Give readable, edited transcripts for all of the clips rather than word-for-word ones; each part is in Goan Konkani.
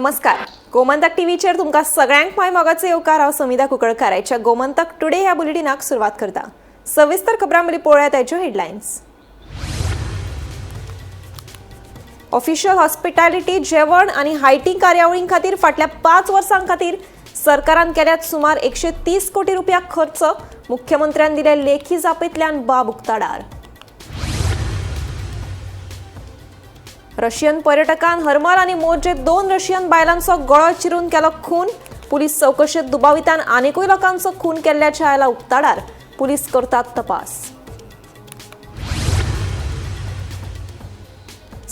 नमस्कार, गोमंतक टीव्हीचेर तुमकां सगळ्यांक माय मोगाचो येवकार. हांव समिधा कुंकळकार आयच्या गोमंतक टुडे ह्या बुलेटिनाक सुरवात करता. सविस्तर खबरां मदीं पळोवया ताच्यो हेडलायन्स. ऑफिशियल हॉस्पिटॅलिटी, जेवण आनी हायटी कार्यावळीं खातीर फाटल्या 5 वर्सां खातीर सरकारान केल्यात सुमार 130 कोटी रुपया खर्च. मुख्यमंत्र्यान दिले लेखी जापेंतल्यान बाब उक्ताडार. रशियन पर्यटकान हरमल आनी मोरजे 2 रशियन बायलांचो गळो चिरून केलो खून. पुलीस चवकशेत दुबावितान आनिकूय लोकांचो खून केल्ल्याचें आयला उक्ताडार. पुलीस करतात तपास.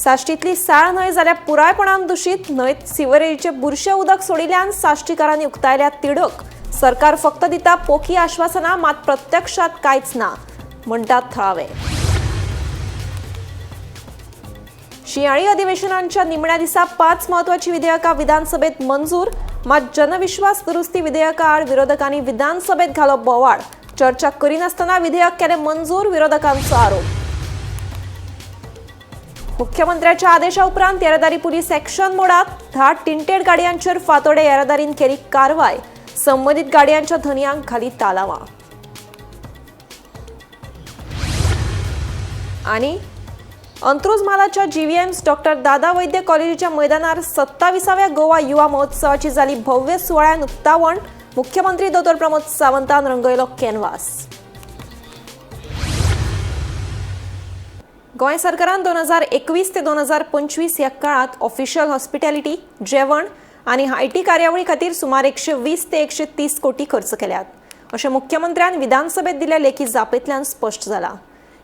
साश्टीतली साळ न्हंय जाल्यार पुरायपणान दुशीत. न्हंयत सिवरेजीचे बुरशे उदक सोडिल्ल्यान साश्टीकारांनी उक्तायल्या तिडक. सरकार फक्त दिता पोकी आश्वासनां, मात प्रत्यक्षात कांयच ना म्हणटात थळावे. शिंयाळी अधिवेशनांच्या निमण्या दिसा 5 म्हत्वाची विधेयकां विधानसभेत मंजूर. मात जनविश्वास दुरुस्ती विधेयका आड विरोधकांनी विधानसभेत घालो बोवाळ. चर्चा करिनासतना विधेयक केलें मंजूर, विरोधकांचो आरोप. मुख्यमंत्र्याच्या आदेशा उपरांत येरादारी पुलीस ऍक्शन मोडात. 10 टिंटेड गाडयांचेर फातोडे येरादारीन केली कारवाय. संबंदीत गाडयांच्या धनयांक घाली तालावां. आनी अंत्रुज म्हालाच्या जीव्हीएम्स डॉक्टर दादा वैद्य कॉलेजीच्या मैदानार 27व्या गोवा युवा महोत्सवाची जाली भव्य सुवाळ्यान उक्तावण. मुख्यमंत्री दोतोर प्रमोद सावंतान रंगयलो कॅनवास. गोंय सरकारान 2021 ते 2025 ह्या काळात ऑफिशियल हॉस्पिटॅलिटी, जेवण आनी IT कार्यावळी खातीर सुमार 120 ते 130 कोटी खर्च केल्यात, अशें मुख्यमंत्र्यान विधानसभेत दिल्ल्या लेखी जापेंतल्यान स्पश्ट जाला.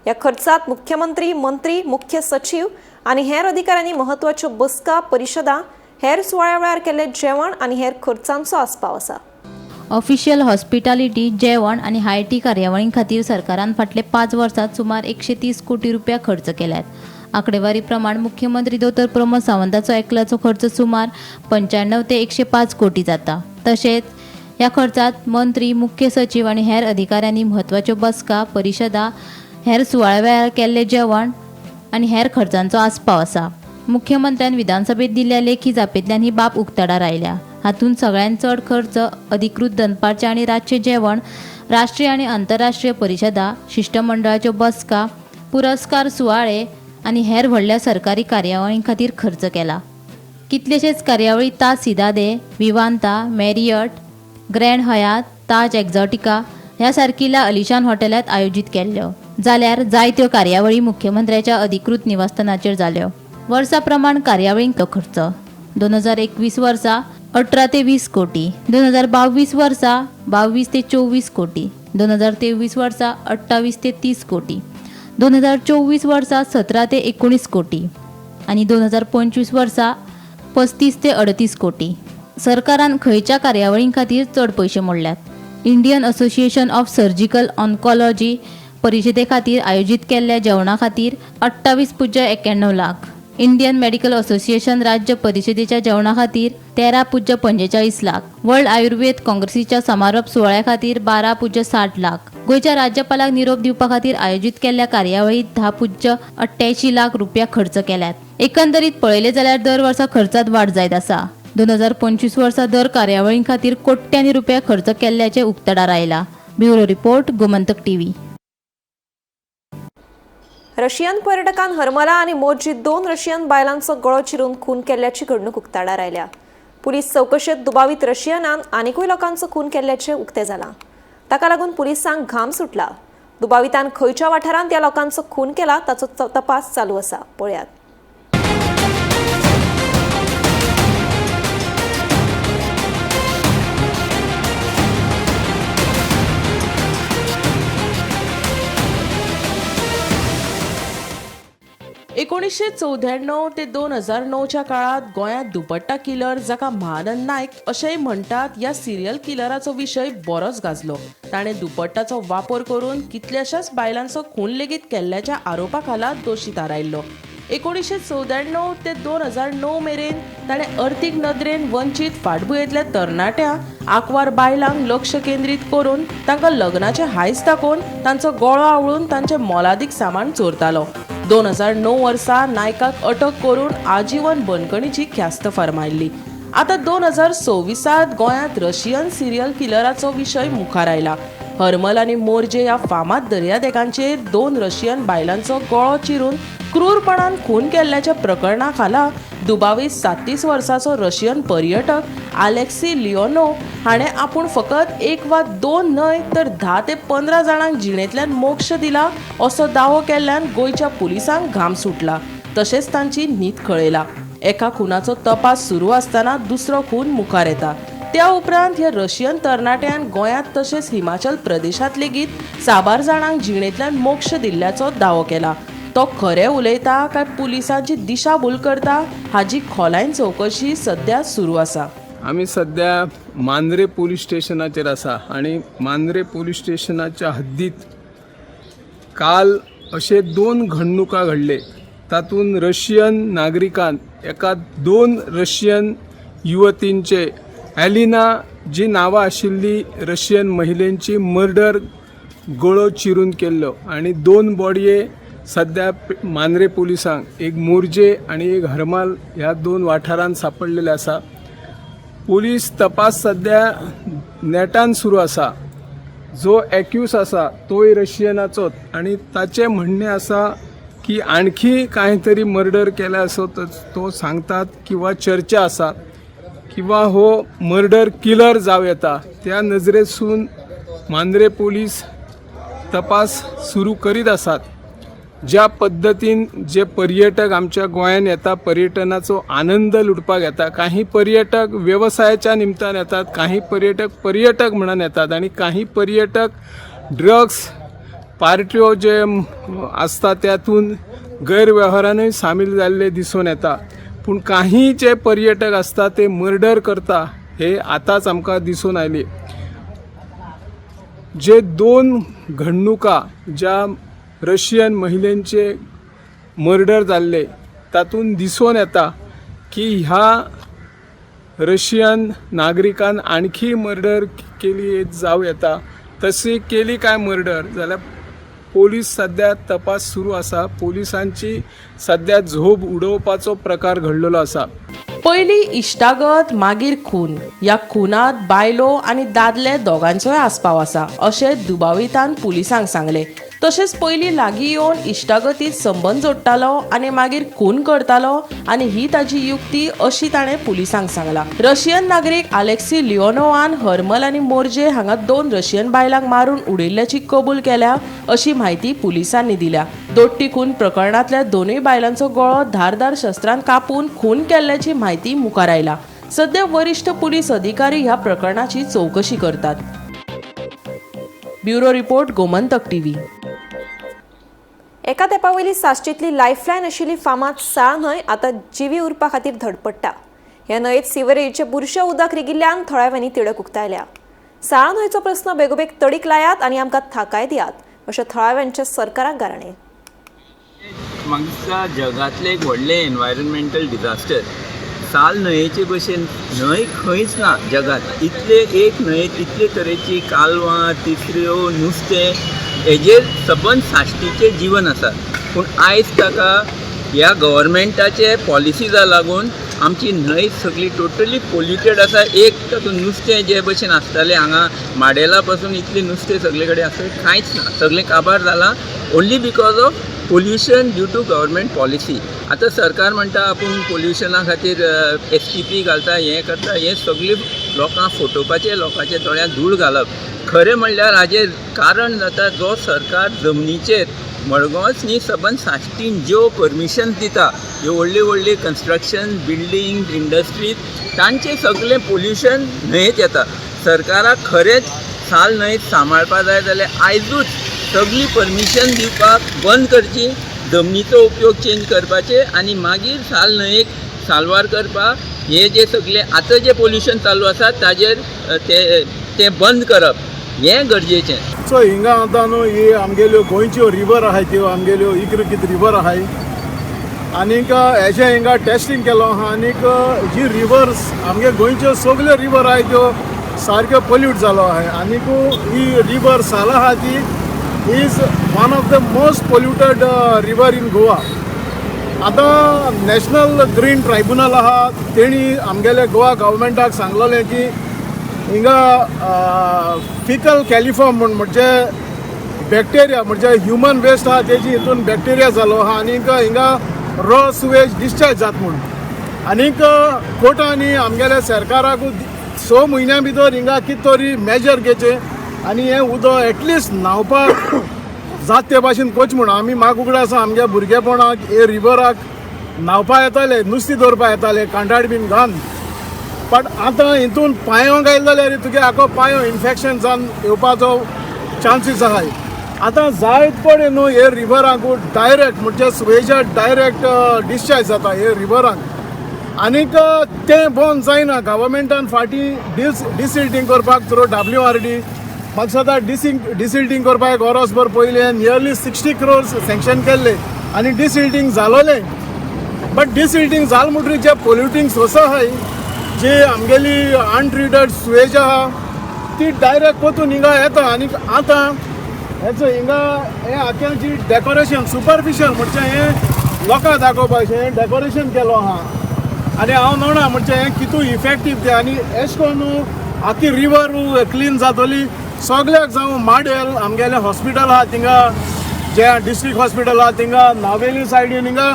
ह्या खर्चात मुख्यमंत्री, मंत्री, मुख्य सचीव आनी हेर अधिकाऱ्यांनी म्हत्वाच्यो बसका, परिशदा, हेर सुवाळ्या वेळार केल्ले जेवण आनी हेर खर्चांचो आस्पाव आसा. ऑफिशियल हॉस्पिटॅलिटी, जेवण आनी हायटी कार्यावळीं खातीर सरकारान फाटले 5 वर्सांत सुमार 130 कोटी रुपया खर्च केल्यात. आंकडेवारी प्रमाण मुख्यमंत्री दोतोर प्रमोद सावंताचो एकल्याचो खर्च सुमार 95 ते 105 कोटी जाता. तशेंच ह्या खर्चात मंत्री, मुख्य सचीव आनी हेर अधिकाऱ्यांनी म्हत्वाच्यो बसका, परिशदा, हेर सुवाळ्या वेळार केल्ले जेवण आनी हेर खर्चांचो आस्पाव आसा. मुख्यमंत्र्यान विधानसभेत दिल्ल्या लेखी जापेंतल्यान ही बाब उक्ताडार आयल्या. हातूंत सगळ्यांत चड खर्च अधिकृत दनपारचें आनी रातचें जेवण, राष्ट्रीय आनी आंतरराष्ट्रीय परिशदा, शिश्टमंडळाच्यो बसका, पुरस्कार सुवाळे आनी हेर व्हडल्या सरकारी कार्यावळीं खातीर खर्च केला. कितलेशेच कार्यावळी Taj Cidade, Vivanta, Marriott, Grand Hyatt, Taj Exotica ह्या सारकिल्ल्या अलिशान हॉटेलांत आयोजीत केल्ल्यो, जाल्यार जायत्यो कार्यावळी मुख्यमंत्र्याच्या अधिकृत निवासस्थानाचेर जाल्यो. वर्सा प्रमाण कार्यावळींक खर्च 2021 वर्सा 18 ते 20 कोटी, 2022 वर्सा 22 ते 24 कोटी, 2023 वर्सा 28 ते 30 कोटी, 2024 वर्सा 17 ते 19 कोटी आनी 2025 वर्सा 35 ते 38 कोटी. सरकारान खंयच्या कार्यावळीं खातीर चड पयशे मोडल्यात? Indian association of surgical oncology परिशदे खातीर आयोजीत केल्ल्या जेवणा खातीर 28.91 लाख, इंडियन मेडिकल असोसिएशन राज्य परिशदेच्या जेवणा खातीर 13.45 लाख, वर्ल्ड आयुर्वेद काँग्रेसीच्या समारोप सुवाळ्या खातीर 12.60 लाख, गोंयच्या राज्यपालाक निरोप दिवपा खातीर आयोजीत केल्ल्या कार्यावळीत 10.88 लाख रुपया खर्च केल्यात. एकंदरीत पळयलें जाल्यार दर वर्सा खर्चात वाड जायत आसा. 2025 वर्सा दर कार्यावळीं खातीर कोट्यांनी रुपया खर्च केल्ल्याचें उक्ताडार आयला. Bureau report, Gomantak TV. Russian पर्यटकान हरमला आनी मोरजी 2 रशियन बायलांचो गळो चिरून खून केल्ल्याची घडणूक उक्ताडार आयल्या. पुलीस चवकशेत दुबावीत रशियनान आनिकूय लोकांचो खून केल्ल्याचें उक्तें जालां. ताका लागून पुलिसांक घाम सुटला. दुबावितान खंयच्या वाठारांत ह्या लोकांचो खून केला ताचो तपास चालू आसा. पळयात. एकोणीसशे 94 ते 2009च्या काळात गोंयांत दुपट्टा किलर, जाका महानंद नायक अशेंय म्हणटात, ह्या सिरियल किलराचो विशय बरोच गाजलो. ताणें दुपट्टाचो वापर करून कितल्याशाच बायलांचो खून लेगीत केल्ल्याच्या आरोपा खाला दोशी थारायल्लो. 1994 ते 2009 मेरेन ताणें अर्थीक नदरेन वंचीत फाटभुंयेंतल्या तरणाट्या आंकवार बायलांक लक्ष केंद्रीत करून तांकां लग्नाचें हायस दाखोवन तांचो गळो आवळून तांचें मोलादीक सामान चोरतालो. 2009 वर्सा नायकाक अटक करून आजीवन बंदखणीची ख्यास्त फर्मायल्ली. आतां 2026 गोंयांत रशियन सिरियल किलराचो विशय मुखार आयला. हरमल आनी मोरजे ह्या फामाद दर्यादेगांचेर 2 रशियन बायलांचो गळो चिरून क्रूरपणान खून केल्ल्याच्या प्रकरणा खाला दुबावीत 37 वर्साचो रशियन पर्यटक आलेक्सी लिओनो हाणें आपूण फकत 1 वा 2 न्हय तर 10 ते 15 जाणांक जिणेंतल्यान मोक्ष दिला असो दावो केल्ल्यान गोंयच्या पुलिसांक घाम सुटला, तशेंच तांची न्हीद खळयला. एका खुनाचो तपास सुरू आसतना दुसरो खून मुखार येता. त्या उपरांत ह्या रशियन तरणाट्यान गोंयांत तशेंच हिमाचल प्रदेशांत लेगीत साबार जाणांक जिणेंतल्यान मोक्ष दिल्ल्याचो दावो केला. तो खरें उलयता काय पुलिसांची दिशाभूल करता हाजी खोलायेन चवकशी सध्या सुरू आसा. आमी सध्या मांद्रे पोलीस स्टेशनाचेर आसा आनी मांद्रे पोलीस स्टेशनाच्या हद्दीत काल अशे 2 घडणुका घडले. तातूंत रशियन नागरिकान एका 2 रशियन युवतींचे एलिना जी नांवां आशिल्ली रशियन महिलेंची मर्डर गळो चिरून केल्लो आनी 2 बॉडये सध्या मांद्रे पोलिसांक एक मोरजे आनी एक हरमाल ह्या 2 वाठारांत सापडलेले आसा. पोलीस तपास सध्या नेटान सुरू आसा. जो एक्यूज आसा तोय रशियनाचोच आनी ताचें म्हणणें आसा की आणखी कांय तरी मर्डर केला असो तो सांगतात किंवा चर्चा आसा किंवा हो मर्डर किलर जावं येता. त्या नजरेसून मांद्रे पोलीस तपास सुरू करीत आसात. ज्या पद्दतीन जे पर्यटक आमच्या गोंयान येता, पर्यटनाचो आनंद लुटपाक येता, काही पर्यटक वेवसायाच्या निमतान येतात, काही पर्यटक पर्यटक म्हणून येतात आनी काही पर्यटक ड्रग्स पार्ट्यो जे आसता त्यातून गैरवेव्हारानूय सामील जाल्ले दिसून येता. पूण काही जे पर्यटक आसता ते मर्डर करता हे आतांच आमकां दिसून आयली. जे 2 घडणुका ज्या रशियन महिलेंचे मर्डर जाल्ले तातूंत दिसून येता की ह्या रशियन नागरिकान आणखी मर्डर केली जावं येता. तशी केली काय मर्डर जाल्यार पोलीस सध्या तपास सुरू आसा. पोलिसांची सध्या झोब उडोवपाचो प्रकार घडलेलो आसा. पयली इश्टागत, मागीर खून. ह्या खुनात बायलो आनी दादले दोगांचोय आस्पाव आसा अशें दुबावितान पुलिसांक सांगलें. तशेंच पयलीं लागीं येवन इश्टागतीत संबंद जोडटालो आनी मागीर खून करतालो आनी ही ताजी युक्ती अशी ताणें पुलिसांक सांगलां. रशियन नागरीक आलेक्सी लिओनोवान हरमल आनी मोरजे हांगा 2 रशियन बायलांक मारून उडयल्ल्याची कबूल केल्या अशी म्हायती पुलिसांनी दिल्या. दोट्टी खून प्रकरणांतल्या 2 बायलांचो गळो धारदार शस्त्रान कापून खून केल्ल्याची म्हायती मुखार आयला. सध्या वरिष्ठ पुलीस अधिकारी ह्या प्रकरणाची चवकशी करतात. Bureau report, Gomantak TV. एका तेंपा वयली साश्टींतली लायफलायन आशिल्ली फामाद साळ न्हंय आतां जिवी उरपा खातीर धडपडटा. ह्या न्हंयेत सिवरेजीचें बुरशें उदक रिगिल्ल्यान थळाव्यांनी तिडक उक्तायल्या. साळ न्हंयचो प्रस्न बेगोबेग तडीक लायात आनी आमकां थाकाय दियात अशें थळाव्यांच्या सरकाराक गाराणें. म्हाका दिसता जगांतलें एक व्हडलें एनवायरमेंटल डिजास्टर. साल न्हंयेचे भशेन न्हंय खंयच ना जगांत. इतले एक न्हंयेत इतले तरेची कालवां, तिसऱ्यो, नुस्तें हेजेर सबंद साश्टीचें जिवन आसा. पूण आयज ताका ह्या गव्हर्मेंटाचे पॉलिसीजा लागून आमची न्हंय सगळी टोटली पोल्युटेड आसा. एक तातूंत नुस्तें जे भशेन आसतालें हांगा माडेला पासून इतलें नुस्तें सगळे कडेन आसता कांयच ना, सगळें काबार जालां only because of pollution due to government policy. आतां सरकार म्हणटा आपूण पोल्युशना खातीर STP घालता, हें करता, हें सगळें लोकांक फटोवपाचें, लोकांच्या दोळ्यांत धूळ घालप. खरें म्हणल्यार हाजें कारण जाता जो सरकार जमनीचेर मडगांवच न्ही सबंद साश्टीन ज्यो परमिशन दिता, ह्यो व्हडली व्हडली कन्स्ट्रक्शन बिल्डींग इंडस्ट्रीज तांचें सगळें पोल्युशन न्हंयेत येता. सरकाराक खरेंच साल न्हंय सांबाळपा जाय जाल्यार आयजूच सगळी परमिशन दिवपाक बंद करची, जमनीचो उपयोग चेंज करपाचे आनी मागीर साल न्हंयेक साल्वार करपाक हे जे सगळे आतां जे पोल्युशन चालू आसा ताजेर ते बंद करप हें गरजेचें. सो हिंगा आतां न्हू ही आमगेल्यो गोंयच्यो रिवर आहाय त्यो आमगेल्यो इक्रकीत रिवर आहाय आनीक हेजें हिंगा टेस्टींग केलो आहा आनीक जी रिवर्स आमगे गोंयच्यो सगल्यो रिवर आहाय त्यो सारक्यो पोल्यूट जालो आहाय आनीक ही रिवर साला आहा ती is one of the most polluted river in Goa. आतां नॅशनल ग्रीन ट्रायब्युनल आहा तेणी आमगेले गोवा गव्हर्मेंटाक सांगलेलें की हिंगा फिकल कॅलिफॉर्म म्हूण म्हणजे बॅक्टेरिया म्हणजे ह्युमन वेस्ट आहा तेजी हितून बॅक्टेरिया जालो आहा आनीक हिंगा रॉ सुवेज डिस्चार्ज जात म्हूण. आनीक कोर्टांनी आमगेल्या सरकाराक 6 म्हयन्या भितर हिंगा कितें तरी मेजर घेवचें आनी हें उदक एटलिस्ट न्हांवपाक जात ते भाशेन कोच म्हूण. आमी म्हाका उगडास आसा आमगे भुरगेपणाक हे रिवराक न्हांवपा येताले, नुस्तीं दवरपा येताले कांटाळ बीन घालून. बट आतां हितून पांयो घायले जाल्यार तुगे आखो पांयो इन्फेक्शन जावन येवपाचो चान्सीस आहाय. आतां जायत कडेन न्हू हे रिवरांक डायरेक्ट म्हणजे सुवेजा डायरेक्ट डिस्चार्ज जाता हे रिवरांक आनीक तें बंद जायना. गव्हर्मेंटान फाटीं डिसिल्टींग करपाक थ्रू WRD म्हाका दिसता डिसिल्टींग करपाक एक वरसभर पयलें नियरली 60 क्रोर्स सँक्शन केल्ले आनी डिसिल्टींग जालोलें. बट डिसिल्टींग जाल म्हणटरीर जे पोल्युटींग सोर्स आहाय जी आमगेली अनट्रिटेड सुवेज आहा ती डायरेक्ट परतून हिंगा येता. आनी आतां हेचो हिंगा हें आख्खें जी डेकोरेशन सुपरफिशियल म्हणजे हें लोकांक दाखोवपाचें हें डेकोरेशन केलो आहा आनी हांव नोणा म्हणजे हें कितू इफेक्टीव तें. आनी एश कोन्न आख्खी रिवर क्लीन जातली सगल्याक, जावं माडेल आमगेलें हॉस्पिटल आहा थिंगा, जे डिस्ट्रिक्ट हॉस्पिटल आहा थिंगा नावेली सायडीन हिंगा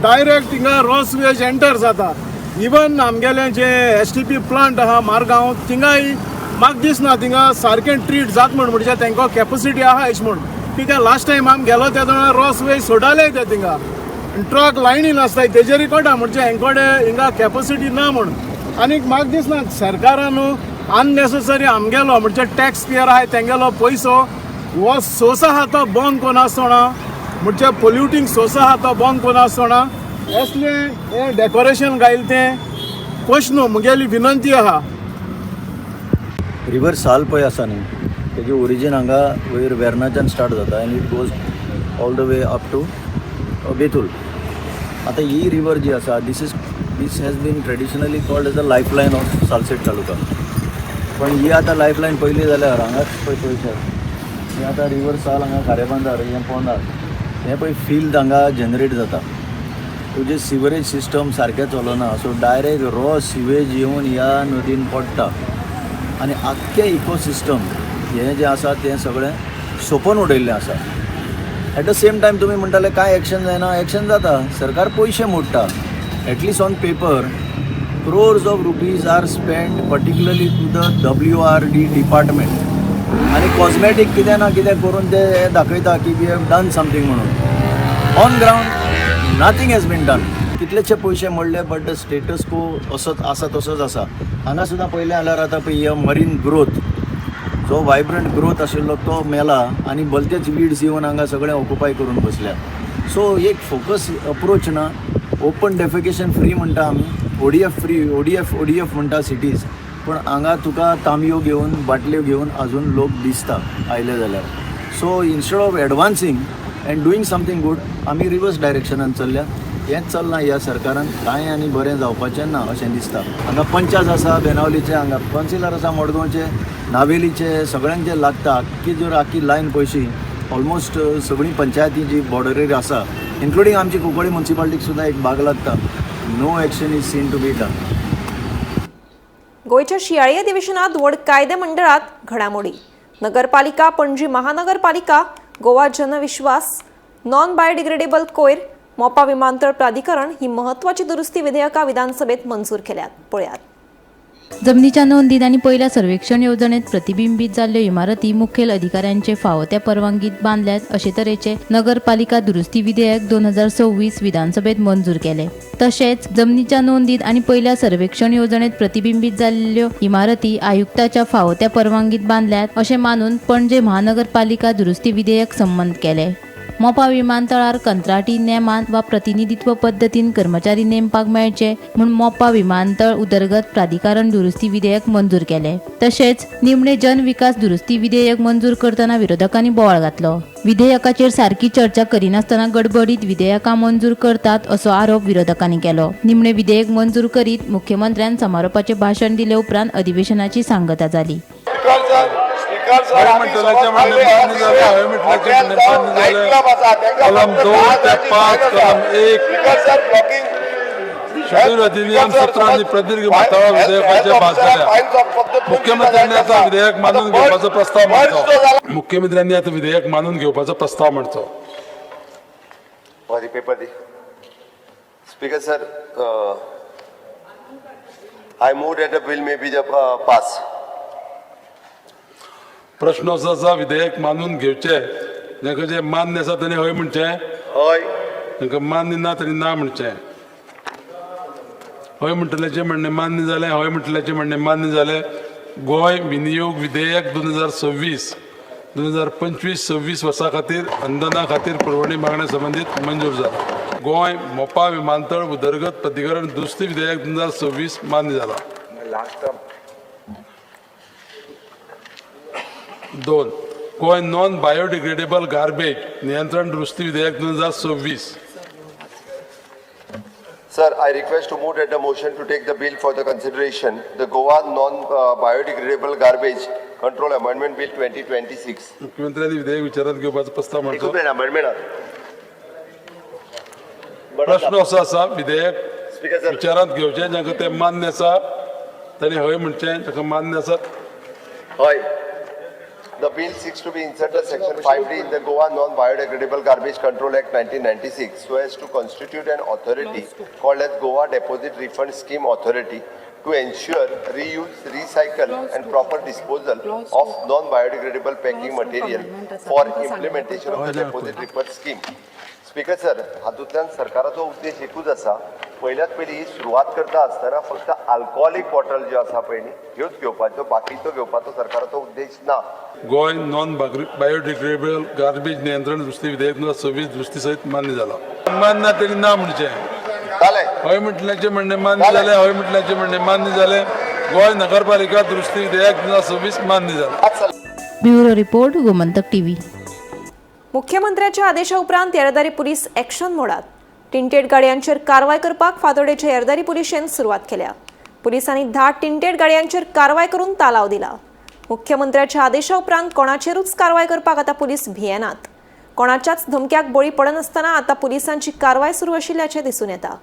डायरेक्ट हिंगा रॉ सुवेज एंटर जाता. इवन आमगेलें जे STP plant आहा मारगांव थिंगाय म्हाका दिसना थिंगा सारकें ट्रीट जात म्हूण, म्हणजे तेंकां कॅपसिटी आहा अशें म्हूण. कित्याक लास्ट टायम आमी गेलो तेन्ना रॉ सुवेज सोडले ते थिंगा ट्रक लायनीन आसताय तेजेरूय कळटा म्हणजे हेंकडे हिंगा कॅपसिटी ना म्हूण. आनीक म्हाका दिसना सरकारान अननेसेसरी आमगेलो म्हणजे टॅक्स पेयर आहाय तेंगेलो पयसो हो सोर्स आहा तो बंद कोनासतना, म्हणजे पोल्युटींग सोर्स आहा तो बंद कोनासतना असलें हें डेकोरेशन घायलें तें कशें न्हू, मुगेली विनंती आहा. रिवर साल पळय आसा न्ही, तेजी ओरिजीन हांगा वयर वेर्नाच्यान स्टार्ट जाता आनी it goes all the way up to Betul. आतां ही रिवर जी आसा, this has been traditionally called as a life line of Salcete taluka. पण ही आतां लायफ लायन पयली जाल्यार हांगाच पळय पळयशात, ही आतां रिवर साल हांगा खारेबांदार हें पोंदार हें पळय फिल्ड हांगा जनरेट जाता. तुजें सिवरेज सिस्टम सारकें चलना, सो डायरेक्ट रॉ सिवेज येवन ह्या नदीन पडटा आनी आख्खें इकोसिस्टम हें जें आसा तें सगळें सोंपोवन उडयल्लें आसा. एट the same time तुमी म्हणटाले कांय एक्शन जायना, एक्शन जाता, सरकार पयशे मोडटा. At least on paper crores of rupees are spend particularly to the WRD department आनी कॉस्मेटीक कितें ना कितें करून ते हें दाखयता की we have done something म्हणून. On ground nothing has been done. कितलेशे पयशे मोडले बट the status को असोच आसा तसोच आसा. हांगा सुद्दां पयलें जाल्यार आतां पळय मरीन ग्रोथ जो वायब्रंट ग्रोथ आशिल्लो तो मेला आनी भलतेच वीड्स येवन हांगा सगळें ऑक्युपाय करून बसल्या. सो एक फोकस अप्रोच ना, ओपन डेफिकेशन फ्री म्हणटा आमी, ODF free, ODF म्हणटा सिटीज, पूण हांगा तुका तांबयो घेवन बाटल्यो घेवन अजून लोक दिसता आयले जाल्यार. So instead of advancing and doing something good आमी रिवर्स डायरेक्शनान चल्ल्या. हेंच चल्लां ह्या सरकारान, कांय आनी बरें जावपाचें ना अशें दिसता. हांगा पंचायत आसा बेनावलीचे, हांगा कावन्सिलर आसा मडगांवचे, नावेलीचे, सगळ्यांचे लागता. आख्खी जर आख्खी लायन पळयशी ऑलमोस्ट सगळीं पंचायती जी बॉर्डरीर आसा, इन्क्लुडींग आमची कुंकळी मुन्सिपालिटीक सुद्दां एक भाग लागता. No action is seen to be done. गोंयच्या शियाळी अधिवेशनात व्हड कायदे मंडळात घडामोडी. नगरपालिका, पणजी महानगरपालिका, गोवा जनविश्वास, नॉन बायोडिग्रेडेबल कोयर, मोपा विमानतळ प्राधिकरण ही महत्वाची दुरुस्ती विधेयकां विधानसभेत मंजूर केल्यात. पळयात. जमनीच्या नोंदीत आनी पयल्या सर्वेक्षण येवजणेत प्रतिबिंबीत जाल्ल्यो इमारती मुखेल अधिकाऱ्यांचे फावो त्या परवानगीत बांदल्यात अशे तरेचे नगरपालिका दुरुस्ती विधेयक 2026 विधानसभेत मंजूर केले. तशेंच जमनीच्या नोंदीत आनी पयल्या सर्वेक्षण येवजणेत प्रतिबिंबीत जाल्ल्यो इमारती आयुक्ताच्या फावो त्या परवानगीत बांदल्यात अशें मानून पणजे महानगरपालिका दुरुस्ती विधेयक संमत केले. मोपा विमानतळार कंत्राटी नेमान वा प्रतिनिधित्व पद्दतीन कर्मचारी नेमपाक मेळचे म्हूण मोपा विमानतळ उदरगत प्राधिकरण दुरुस्ती विधेयक मंजूर केले. तशेंच निमणे जन विकास दुरुस्ती विधेयक मंजूर करतना विरोधकांनी बोवाळ घातलो. विधेयकाचेर सारकी चर्चा करिनासतना गडबडीत विधेयकां मंजूर करतात असो आरोप विरोधकांनी केलो. निमणे विधेयक मंजूर करीत मुख्यमंत्र्यान समारोपाचे भाशण दिले उपरांत अधिवेशनाची सांगता जाली. Speaker sir, speaker. हय म्हणटल्याचें म्हणणें मान्य जालें. हय म्हणटल्याचें म्हणणें मान्य जालें. कलम 2 ते 5, कलम 1, शेड्यूल अधिनियम 17 आनी प्रदीर्घ माताळा विधेयकाचे भास जाल्या. मुख्यमंत्र्यांनी आता विधेयक मानून घेवपाचो प्रस्ताव मांडचो. मुख्यमंत्र्यांनी आता विधेयक मानून घेवपाचो प्रस्ताव मांडचो. Paper the. Speaker sir, I move that the bill may be the pass. प्रश्न असो आसा, विधेयक मानून घेवचे. जांकां जें मान्य आसा तेणी हय म्हणचें. हय. तांकां मान्य ना तेणी ना म्हणचें. हय म्हणटल्याचें म्हणणें मान्य जालें. हय म्हणटल्याचें म्हणणें मान्य जालें. गोंय विनियोग विधेयक 2026 2025-26 वर्सा खातीर अंदना खातीर पुरवणी मागण्या संबंदीत मंजूर जाला. गोंय मोपा विमानतळ उदरगत प्राधिकरण दुरुस्ती विधेयक 2026 मान्य जाला. 2, गोंय नॉन बायोडिग्रेडेबल गार्बेज नियंत्रण दुरुस्ती विधेयक 2026. Sir, I request to move that the motion to take the bill for the consideration, the Goa Non-Biodegradable Garbage Control Amendment Bill 2026. मुख्यमंत्र्यांनी विधेयक विचारात घेवपाचो प्रस्ताव मांडचो. एकूच amendment. प्रश्न असो आसा, विधेयक Speaker sir. विचारात घेवचें. जांकां तें मान्य आसा तांणी हय म्हणचें. जांकां मान्य आसा. हय. The bill seeks to be inserted section 5D in the Goa Non-Biodegradable Garbage Control Act 1996 so as to constitute an authority called as Goa Deposit Refund Scheme Authority to ensure reuse, recycle and proper disposal of non-biodegradable packing material for implementation of the deposit refund scheme. Speaker sir, हातूंतल्यान सरकाराचो उद्देश एकूच आसा. पयल्यात पयली ही सुरवात करता आसतना फक्त आल्कोहोलीक बॉटल ज्यो आसा पळय न्ही, ह्योच घेवपाच्यो, बाकीच्यो घेवपाचो सरकाराचो उद्देश ना. गोंय नॉन बायोडिग्रेडेबल गार्बेज नियंत्रण दुरुस्ती विधेयक 2026 दुरुस्ती सहित मान्य जाला. मान्य ना तेणी ना म्हणचें. जालें. हय म्हटल्याचें म्हणणें मान्य जालें. हय म्हटल्याचें म्हणणें मान्य जालें. गोंय नगरपालिका दुरुस्ती विधेयक 2026 मान्य जाला. Bureau report, Gomantak TV. मुख्यमंत्र्याच्या आदेशा उपरांत येरादारी पुलीस एक्शन मोडात. टिंटेड गाडयांचेर कारवाय करपाक फातोडेच्या येरादारी पुलिशेन सुरवात केल्या. पुलिसांनी 10 टिंटेड गाडयांचेर कारवाय करून तालाव दिला. मुख्यमंत्र्याच्या आदेशा उपरांत कोणाचेरूच कारवाय करपाक आतां पुलीस भियेनात. कोणाच्याच धमक्याक बळी पडनासतना आतां पुलिसांची कारवाय सुरू आशिल्ल्याचें दिसून येता.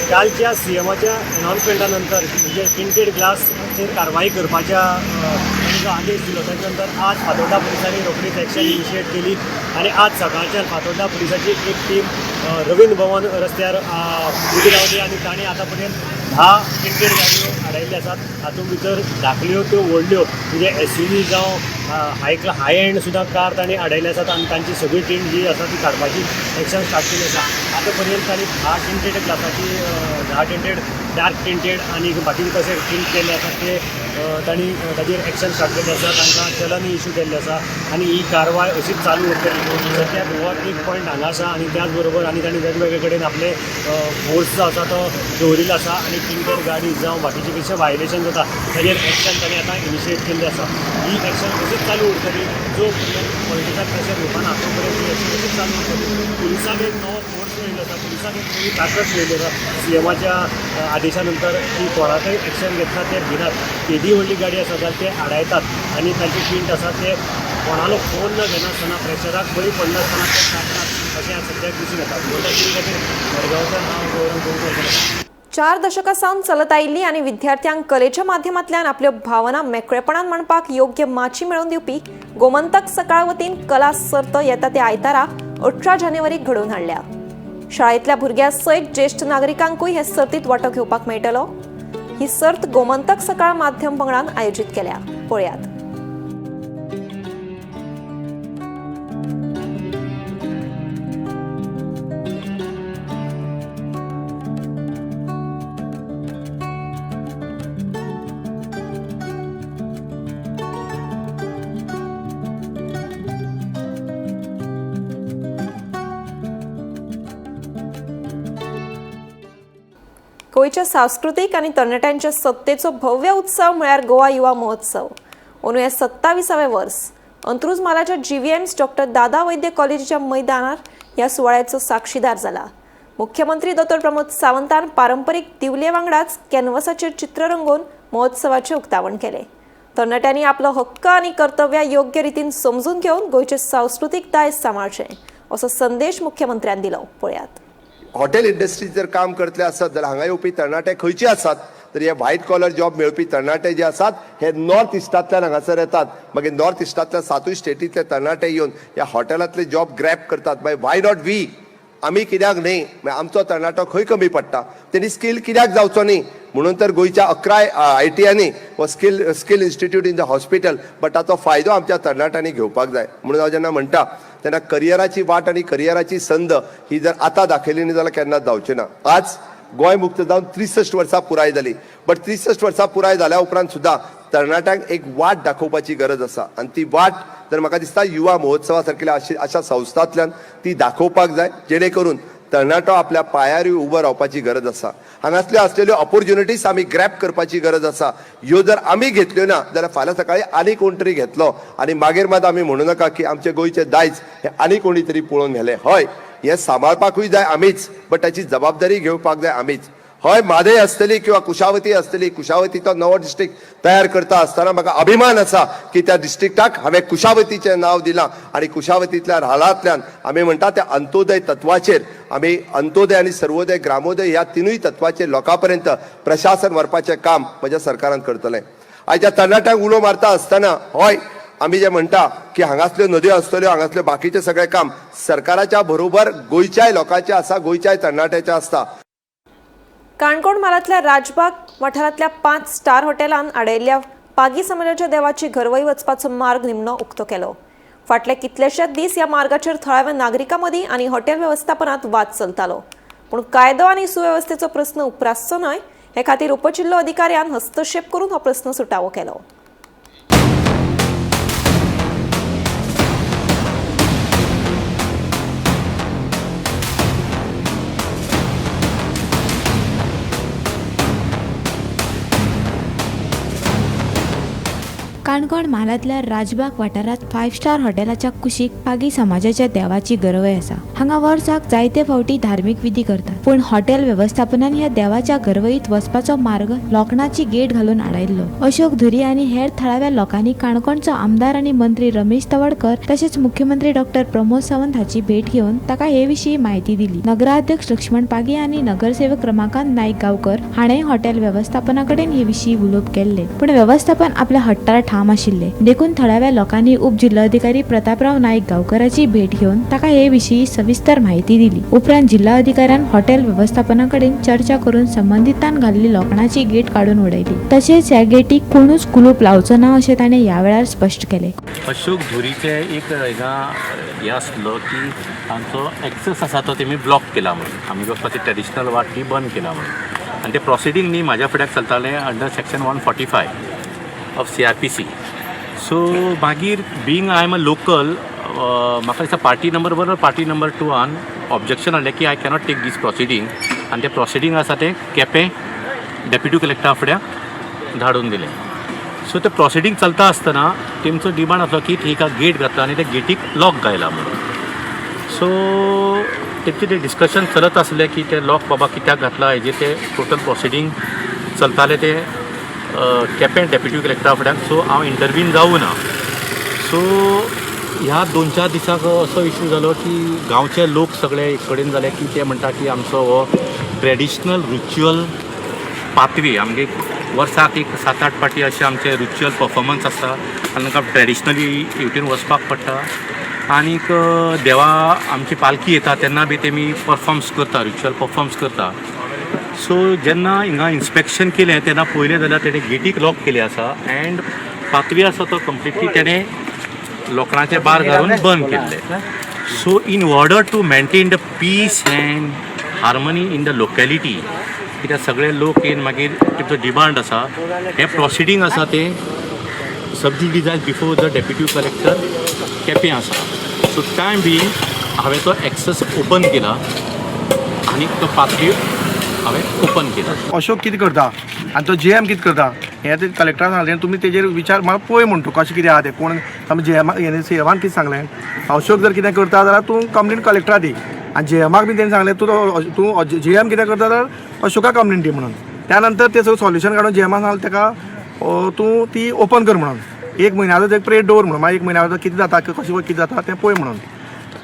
कालच्या सीएमाच्या अनाउन्समेंटा नंतर, म्हणजे टिंटेड ग्लासचेर कारवाई करपाच्या तांणी जो आदेश दिलो ताच्या नंतर आज फातोर्डा पुलिसांनी रोखडीच एक्शन इनिशिएट केली आनी आज सकाळच्यान फातोर्डा पुलिसाची एक टीम रवींद्र भवन रस्त्यार उबी रावली आनी तांणी आतां पर्यंत 10 टिंटेड गाडयो आडायल्ल्यो आसात. हातूंत भितर धाकल्यो त्यो व्हडल्यो, म्हणजे एसयूवी जावं हाय एंड सुद्दां कार तांणी आडायल्ली आसात आनी तांची सगळी टिंट जी आसा ती काडपाची एक्शन स्टार्ट केली आसा. आतां पर्यंत तांणी 10 टिंटेड ग्लासाची, 10 टिंटेड, डार्क टिंटेड आनी बाकीचे कशे टिंट केल्ले आसात ते तांणी ताजेर एक्शन स्टार्ट केल्ले आसा. तांकां चलन इशू केल्ले आसा आनी ही कारवाय अशीच चालू उरतली. सद्या गोवा एक पॉयंट हांगा आसा आनी त्याच बरोबर आनी तांणी वेगवेगळे कडेन आपले फोर्स जो आसा तो दवरिल्लो आसा आनी टिंटेड गाडी जावं बाकीचे कशें वायलेशन जाता ताजेर एक्शन तांणी आतां इनिशिएट केल्ली आसा. ही एक्शन अशीच चालू उरतली. जो पर्यंत पॉलिटिकल प्रेशर येवपाना तो पर्यंत ही एक्शन अशीच चालू उरतली. पुलिसांक एक नवो फोर्स मेळिल्लो आसा, पुलिसांक एक नवी ताकद मेळिल्ली आसा. सीएमाच्या आदेशा नंतर ती कोणाकय एक्शन घेतना ते भिनात. केदी व्हडली गाडी आसा जाल्यार ते आडायतात आनी तांचे टिंट आसा ते कोणालो फोन न घेनासतना, प्रेशराक बळी पडनासतना ते काडटात अशें आज सद्याक दिसून येता. गोमंतक टीव्ही खातीर मडगांवच्यान हांव गौरव गोंयकर. 4 दशकां सावन चलत आयिल्ली आनी विद्यार्थ्यांक कलेच्या माध्यमांतल्यान आपल्यो भावना मेकळेपणान मांडपाक योग्य माची मेळोवन दिवपी गोमंतक सकाळ वतीन कला सर्त येता ते आयतारा 18 जानेवारीक घडोवन हाडल्या. शाळेंतल्या भुरग्यां सयत ज्येश्ठ नागरिकांकूय हे सर्तीत वांटो घेवपाक मेळटलो. ही सर्त गोमंतक सकाळ माध्यम पंगडान आयोजीत केल्या. पळयात. गोंयच्या सांस्कृतीक आनी तरणाट्यांच्या सत्तेचो भव्य उत्सव म्हळ्यार गोवा युवा महोत्सव. अंदू हें 27वें वर्स. अंत्रुज म्हालाच्या जीव्हीएम्स डॉक्टर दादा वैद्य कॉलेजीच्या मैदानार ह्या सुवाळ्याचो साक्षीदार जाला. मुख्यमंत्री दोतोर प्रमोद सावंतान पारंपरीक दिवले वांगडाच कॅनव्हासाचेर चित्र रंगोवन महोत्सवाचें उक्तावण केलें. तरणाट्यांनी आपलो हक्क आनी कर्तव्यां योग्य रितीन समजून घेवन गोंयचें सांस्कृतीक दायज सांबाळचें असो संदेश मुख्यमंत्र्यान दिलो. पळयात. हॉटेल इंडस्ट्री जर काम करतले आसत जाल्यार हांगा येवपी तरणाटे खंयचे आसात तर हे व्हायट कॉलर जॉब मेळपी तरणाटे जे आसात हे नॉर्थ इस्टांतल्यान हांगासर येतात. मागीर नॉर्थ इस्टांतल्या 7 स्टेटींतले तरणाटे येवन ह्या हॉटेलांतले जॉब ग्रॅप करतात. मागीर why not we, आमी कित्याक न्ही? मागीर आमचो तरणाटो खंय कमी पडटा, तेणी स्कील कित्याक जावचो न्ही? म्हणून तर गोंयच्या 11 आयटीआंनी हो skill institute in the hospital, but ताचो फायदो आमच्या तरणाट्यांनी घेवपाक जाय. म्हणून हांव जेन्ना म्हणटा तेन्ना करियराची वाट आनी करियराची संद ही जर आतां दाखयली न्ही जाल्यार केन्नाच जावची ना. आज गोंय मुक्त जावन 63 वर्सां पुराय जाली, बट 63 वर्सां पुराय जाल्या उपरांत सुद्दां तरणाट्यांक एक वाट दाखोवपाची गरज आसा आनी ती वाट जर म्हाका दिसता युवा महोत्सवा सारकेल्या अशा संस्थांतल्यान ती दाखोवपाक जाय, जेणे करून तरणाटो आपल्या पांयारूय उबो रावपाची गरज आसा. हांगासल्यो आसलेल्यो ऑपोर्च्युनिटीज आमी ग्रॅप करपाची गरज आसा. ह्यो जर आमी घेतल्यो ना जाल्यार फाल्यां सकाळीं आनी कोण तरी घेतलो आनी मागीर मात आमी म्हणू नाका की आमचे गोंयचे दायज हे आनी कोणी तरी पळोवन व्हेलें. हय, हें सांबाळपाकूय जाय आमीच, बट ताची जबाबदारी घेवपाक जाय आमीच. हय, म्हादय आसतली किंवा कुशावती आसतली, कुशावतीचो नवो डिस्ट्रिक्ट तयार करता आसतना म्हाका अभिमान आसा की त्या डिस्ट्रिक्टाक हांवें कुशावतीचें नांव दिलां आनी कुशावतींतल्या रानांतल्यान आमी म्हणटा त्या अंत्योदय तत्वाचेर आमी अंत्योदय आनी सर्वोदय ग्रामोदय ह्या 3 तत्वाचेर लोकां पर्यंत प्रशासन व्हरपाचें काम म्हज्या सरकारान करतलें. आयच्या तरणाट्यांक उलो मारता आसतना हय आमी जे म्हणटा की हांगासल्यो नदयो आसतल्यो, हांगासल्यो बाकीचें सगळें काम सरकाराच्या बरोबर गोंयच्याय लोकांचें आसा, गोंयच्याय तरणाट्याचें आसता. काणकोण म्हालांतल्या राजबाग वाठारांतल्या 5 स्टार हॉटेलान आडयल्ल्या पागी समाजाच्या देवाची घरवई वचपाचो मार्ग निमणो उक्तो केलो. फाटले कितलेशेच दीस ह्या मार्गाचेर थळाव्या नागरिकां मदीं आनी हॉटेल वेवस्थापनांत वाद चलतालो. पूण कायदो आनी सुवेवस्थेचो प्रस्न उप्रासचो न्हय हे खातीर उपजिल्लो अधिकाऱ्यान हस्तक्षेप करून हो प्रस्न सुटावो केलो. काणकोण म्हालांतल्या राजबाग वाठारांत 5 स्टार हॉटेलाच्या कुशीक पागी समाजाच्या देवाची गरवय आसा. हांगा वर्साक जायते फावटी धार्मीक विधी करतात, पूण हॉटेल वेवस्थापनान ह्या देवाच्या गरवईत वचपाचो मार्ग लोखणाची गेट घालून आडायल्लो. अशोक धुरी आनी हेर थळाव्या लोकांनी काणकोणचो आमदार आनी मंत्री रमेश तवडकर तशेंच मुख्यमंत्री डॉक्टर प्रमोद सावंत हाची भेट घेवन ताका हे विशीं म्हायती दिली. नगराध्यक्ष लक्ष्मण पागी आनी नगरसेवक रमाकांत नायक गांवकर हाणें हॉटेल वेवस्थापना कडेन हे विशीं उलोवप केल्लें, पूण वेवस्थापन आपल्या हट्टार ठाम आशिल्ले. देखून थळाव्या लोकांनी उपजिल्लोधिकारी प्रतापराव नायक गांवकराची भेट घेवन ताका हे विशीं सविस्तर म्हायती दिली. उपरांत जिल्लोधिकाऱ्यान हॉटेल वेवस्थापना कडेन चर्चा करून संबंदितान घाल्ली लोखणाची गेट काडून उडयली. तशेंच ह्या गेटीक कोणूच कुलूप लावचो ना अशें ताणें ह्या वेळार स्पश्ट केलें. अशोक धुरीचे एक हिंगा हें आसलो की तांचो एक्सेस आसा तो तेमी ब्लॉक केला म्हणून, आमी वचपाची ट्रेडिशनल वाट ती बंद केला म्हणून. आनी ते प्रोसिडींग न्ही म्हाज्या फुड्याक चलतालें under section 145 of CRPC. So मागीर being I am a local, म्हाका दिसता party number 1 party number 2 objection हाडलें की I cannot take these proceeding. आनी तें प्रोसिडींग आसा तें केपें डेप्युटी कलेक्टरा फुड्याक धाडून दिलें. सो तें प्रोसिडींग चलता आसतना तेमचो डिमांड आसलो की थंय एका गेट घातला आनी त्या गेटीक लॉक घायला म्हणून. सो तेमचें तें डिस्कशन चलत आसलें की तें लॉक बाबा कित्याक घातला हेजेर तें टोटल प्रोसिडींग चलतालें तें केपें डेप्युटी कलेक्टरा फुड्याक. सो हांव इंटरवीन जावूं ना. सो ह्या 2-4 दिसांक असो इशू जालो की गांवचे लोक सगळे एक कडेन जाले की ते म्हणटा की आमचो हो ट्रेडिशनल रिच्युअल पातवी आमगे वर्साक एक 7-8 फावटी अशे आमचे रिच्युअल परफॉर्मन्स आसता आनी तांकां ट्रेडिशनली हेवटेन वचपाक पडटा. आनीक देवा आमची पालखी येता तेन्ना बी तेमी परफॉर्म्स करता, रिच्युअल परफॉर्म्स करता. सो जेन्ना हिंगा इन्स्पेक्शन केलें तेन्ना पळयलें जाल्यार तेणें गेटीक लॉक केले आसा अँड पातवी आसा तो कंप्लिटली तेणें लोखणाचे बार घालून बंद केल्ले. So in order to maintain the peace and harmony in the locality, कित्याक सगळे लोक येवन मागीर तेंचो डिमांड आसा, हें प्रोसिडींग आसा तें sub judice before the deputy collector Quepem आसा. सो टायम बीइंग हांवें तो एक्सेस ओपन केला आनी तो पातवी हांवें ओपन केला. अशोक कितें करता आनी तो जीएम कितें करता हें ते कलेक्टरान सांगलें, तुमी तेजेर विचार म्हाका पळय म्हण तूं कशें कितें आहा तें. कोण आमी जीएमाक सीएमान कितें सांगलें, अशोक जर कितें करता जाल्यार तूं कंप्लेन कलेक्टरा दी, आनी जीएमाक बी तेणें सांगलें तूं तूं जीएम कितें करता जाल्यार अशोका कंप्लेन दी म्हणून. त्या नंतर तें सगळें सोल्युशन काडून जीएमान सांगलें तेका तूं ती ओपन कर म्हणून, एक म्हयन्याचो एक पिरियड दवर म्हणून, मागीर एक म्हयन्या कितें जाता कशें कितें जाता तें पळय म्हणून.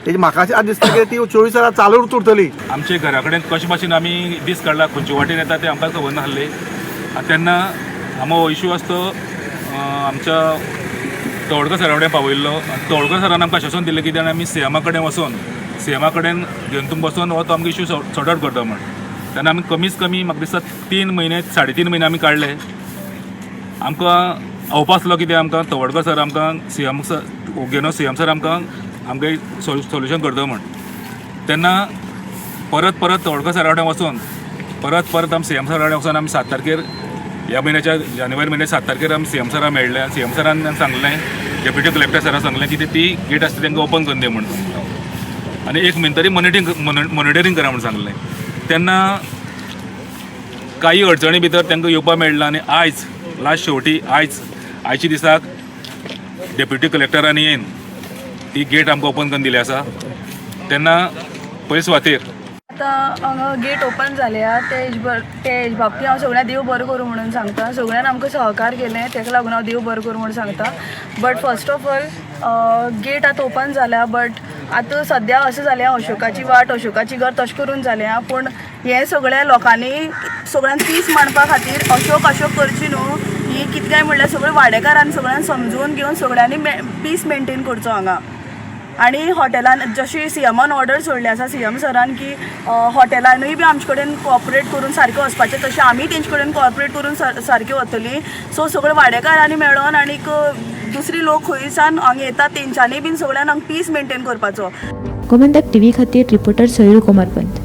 तेजी म्हाका अशें दिसता की ती 24 वरां चालूच उरतली. आमचे घरा कडेन कशे भाशेन आमी दीस काडला, खंयचे वाटेन येता तें आमकां खबर नासलें. आनी तेन्ना आमो हो इशू आसा तो आमच्या तवडकर सरा कडेन पावयल्लो. आनी तवडकर सरान आमकां आश्वासन दिलें की ताणें आमी सीएमा कडेन वचोन सीएमा कडेन घेवन तूं बसोन हो तो आमकां इशू सॉर्ट आवट करता म्हण. तेन्ना आमी कमीच कमी म्हाका दिसता 3 म्हयने 3.5 म्हयने आमी काडले. आमकां अवपासलो कितें आमकां तवडकर सर आमकां सीएम सर घेवन सीएम सर आमकां आमकां सोल्युशन करता म्हण. तेन्ना परत परत तवडकर सरा कडेन वचोन परत परत आमी सीएम सरा कडेन वचोन आमी 7 तारखेर ह्या म्हयन्याच्या जानेवारी म्हयन्या 7 तारखेर आमी सीएम सरा मेळ्ळे. सीएम सरान सांगलें, डेप्युटी कलेक्टर सरान सांगलें की ती गेट आसता तांकां ओपन करून दी म्हण, आनी एक म्हयनो तरी मॉनिटरींग करा म्हूण सांगलें. तेन्ना काही अडचणी भितर तांकां येवपाक मेळ्ळा आनी आयज लास्ट शेवटी आयज आयच्या दिसाक डेप्युटी कलेक्टरांनी येवन ती गेट आमकां ओपन करून दिली आसा. तेन्ना पयले सुवातेर आतां हांगा गेट ओपन जाल्या ते हेज बाबतींत हांव सगळ्यांक देव बरो करूं म्हणून सांगता. सगळ्यान आमकां सहकार केलें तेका लागून हांव देव बरो करूं म्हणून सांगता. But first of all gate आतां ओपन जाल्या, बट आतां सद्या अशें जालें अशोकाची वाट अशोकाची घर तशें करून जालें, पूण हें सगळ्या लोकांनी सगळ्यांक पीस मांडपा खातीर अशोक अशोक करची न्हू ही कितें काय म्हणल्यार सगळे वाडेकारान सगळ्यांक समजून घेवन सगळ्यांनी पीस मेंटेन करचो हांगा. आनी हॉटेलान जशी सीएमान ऑर्डर सोडली आसा सीएम सरान की हॉटेलानूय बी आमचे कडेन कॉपरेट करून सारकें वचपाचें, तशें आमी तेंचे कडेन कॉपरेट करून सारकें वतलीं. सो सगळे वाडेकारांनी मेळोन आनीक दुसरी लोक खंयसान हांगा येतात तेंच्यांनी बीन सगळ्यान हांगा पीस मेंटेन करपाचो. गोमंतक टीव्ही खातीर रिपोर्टर सयूर कोमरपंत.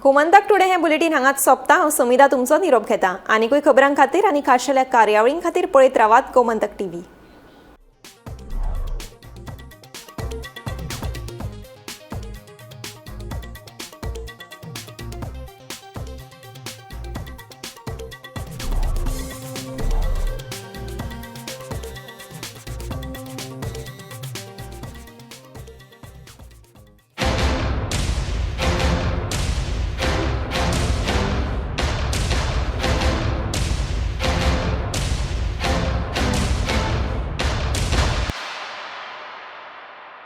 गोमंतक टुडे हें बुलेटीन हांगाच सोंपता. हांव समिधा तुमचो निरोप घेता. आनीकूय खबरां खातीर आनी खाशेल्या कार्यावळीं खातीर पळयत रावात गोमंतक टीव्ही.